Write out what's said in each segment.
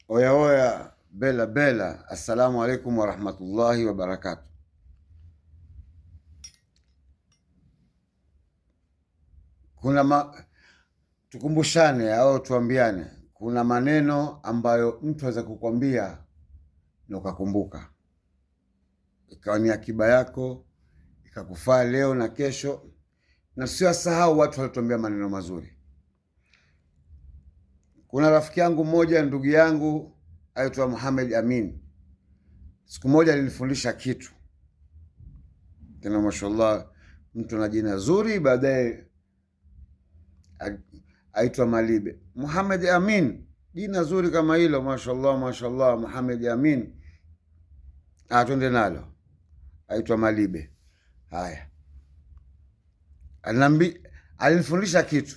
Oya oya, bela bela, assalamu alaikum warahmatullahi wabarakatu. Kuna tukumbushane au tuambiane, kuna maneno ambayo mtu aweza kukwambia na ukakumbuka, ikawa ni akiba yako, ikakufaa leo na kesho, na sio sahau watu walituambia maneno mazuri. Kuna rafiki yangu mmoja, ndugu yangu aitwa Muhammad Amin, siku moja alinifundisha kitu tena, mashallah, mtu na jina zuri, baadaye aitwa Malibe. Muhammad Amin, jina zuri kama hilo, mashallah, mashallah, Muhammad Amin, twende nalo, aitwa Malibe. Haya, alinifundisha kitu.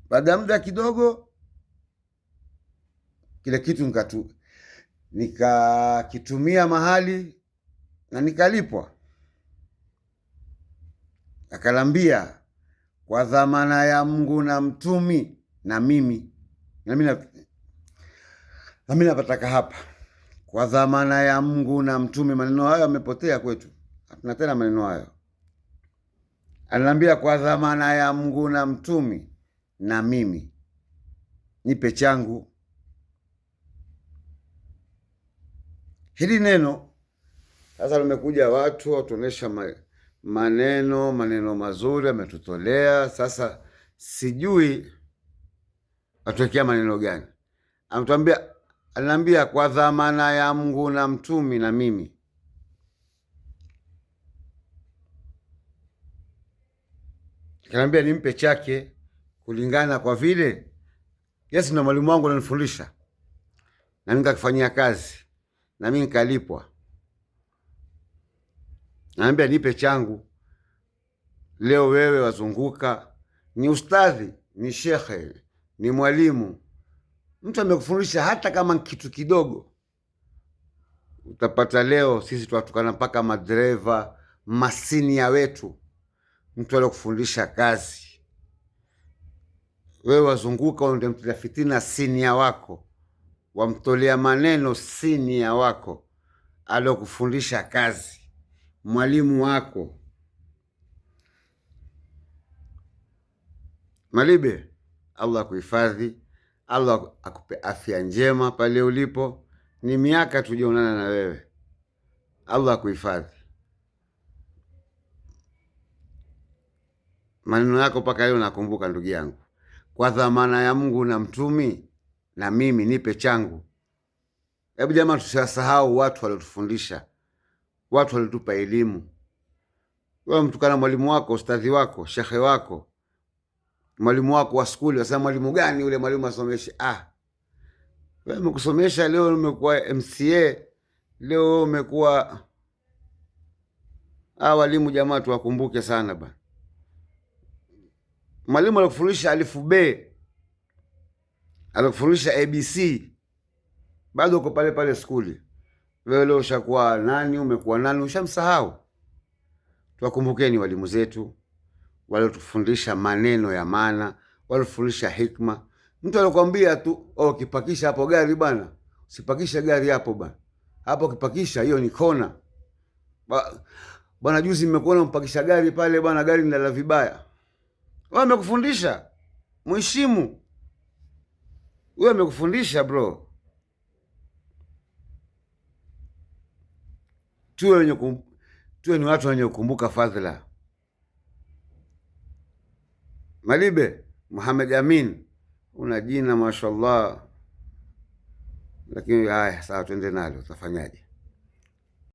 Baada ya muda kidogo, kile kitu nikakitumia mahali na nikalipwa. Akalambia kwa dhamana ya Mungu na mtumi na mimi na mimi napataka hapa kwa dhamana ya Mungu na mtumi. Maneno hayo yamepotea kwetu, hatuna tena maneno hayo. Aliniambia kwa dhamana ya Mungu na mtumi na mimi nipe changu. Hili neno sasa limekuja, watu watuonesha maneno mazuri ametutolea. Sasa sijui atuwekea maneno gani. Ametuambia, aliniambia kwa dhamana ya Mungu na mtumi na mimi. Akaniambia nimpe chake kulingana kwa vile Yesu na mwalimu wangu ananifundisha na mimi nikakifanyia kazi na mimi nikalipwa. Naambia nipe changu. Leo wewe wazunguka, ni ustadhi, ni shekhe, ni mwalimu, mtu amekufundisha hata kama kitu kidogo, utapata leo sisi twatukana mpaka madereva masinia wetu, mtu aliyokufundisha kazi. Wewe wazunguka unamtilia fitina sinia wako, wamtolea maneno sinia wako aliyokufundisha kazi, mwalimu wako. Malibe, Allah akuhifadhi, Allah akupe afya njema pale ulipo. Ni miaka tujaonana na wewe, Allah akuhifadhi. Maneno yako mpaka leo nakumbuka, ndugu yangu. Kwa dhamana ya Mungu na mtumi na mimi nipe changu. Hebu jamaa, tusiwasahau watu waliotufundisha, watu waliotupa elimu. Wewe mtukana mwalimu wako, ustadhi wako, shekhe wako, mwalimu wako wa skuli, wasema mwalimu gani ule mwalimu asomeshe? Wewe amekusomesha leo umekuwa MCA, leo umekuwa walimu jamaa, tuwakumbuke sana bana. Mwalimu alikufundisha alifu B, alikufundisha ABC, bado uko pale pale skuli. Wewe leo ushakuwa nani, umekuwa nani, ushamsahau. Tuwakumbukeni walimu zetu waliotufundisha maneno ya maana, waliotufundisha hikma. Mtu alikwambia tu, oh, ukipakisha hapo gari bana, usipakishe gari hapo bana, hapo ukipakisha hiyo ni kona bwana. Juzi nimekuona mpakisha gari pale bwana, gari nilala vibaya. Wewe amekufundisha, mheshimu. Wewe amekufundisha bro. Tuwe ni watu wenye kukumbuka fadhila. Malibe Muhammad Amin, una jina mashallah, lakini haya sawa, twende nalo, utafanyaje?